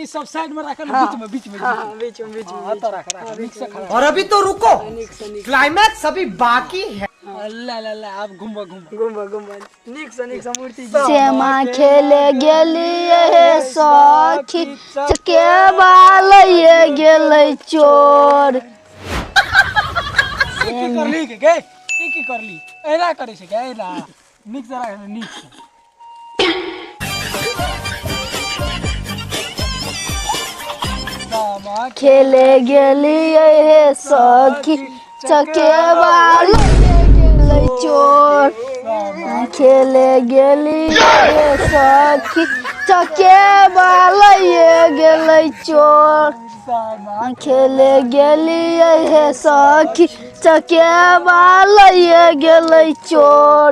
ई सब साइड में राखल, बीच में, बीच में। हाँ, बीच में, बीच में। हाँ, तो राख, राख, नीक से खड़ा। और अभी तो रुको, नीक से, नीक। क्लाइमैक्स अभी बाकी है। अल्लाह अल्लाह, आब घुमबो, घुमबो। घुमबो, घुमबो, नीक से, नीक से मूर्ति। श्यामा खेले गेलियै हे सखी, चकेबा लइए गेलै चोर। ई की करली के गे? ई की करली? एना करै छै के? एना नीक से राख, नीक से। सामा खेले गेलियै हे सखी, चकेबा लइए गेलै चोर। खेले गेलियै हे सखी, चकेबा लइए गेलै चोर। सामा खेले गेलियै हे सखी, चकेबा लइए गेलै चोर।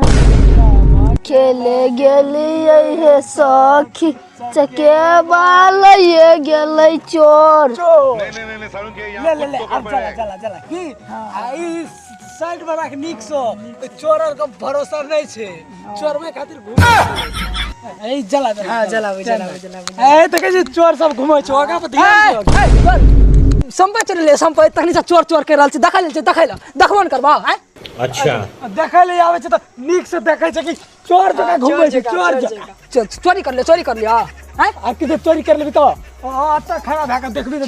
खेले गेलियै हे सखी, चकेबा लइए गेलै चोर। चोर। नहीं नहीं नहीं सारुण के ले यहाँ ले ले, कुछ तो आब गड़बड़ चला है। चला चला की आ ई साइड में राख नीक से। चोर आर के भरोसा नहीं छै, चोरवे खातिर घूमै छै। ए, जला जला। हाँ, जलाबै, जलाबै, जलाबै। ए, देखै छी, चोर सब घूमै छै, ओकरा पर ध्यान दियौ। सम्पै चलि ले सम्पै, तखनी से चोर चोर कर रहल छै। देखै लेल छै, देखै ल, देखबो ने करबा आँय? अच्छा। देखै ले आबै छै तऽ नीक से देखै छै कि चोर जकाँ घूमै छै, चोर जकाँ। चोरी कर ले, चोरी कर लिया आँय? आ कि चोरी कर लेबी तऽ एतऽ खड़ा भए कऽ देखबी तऽ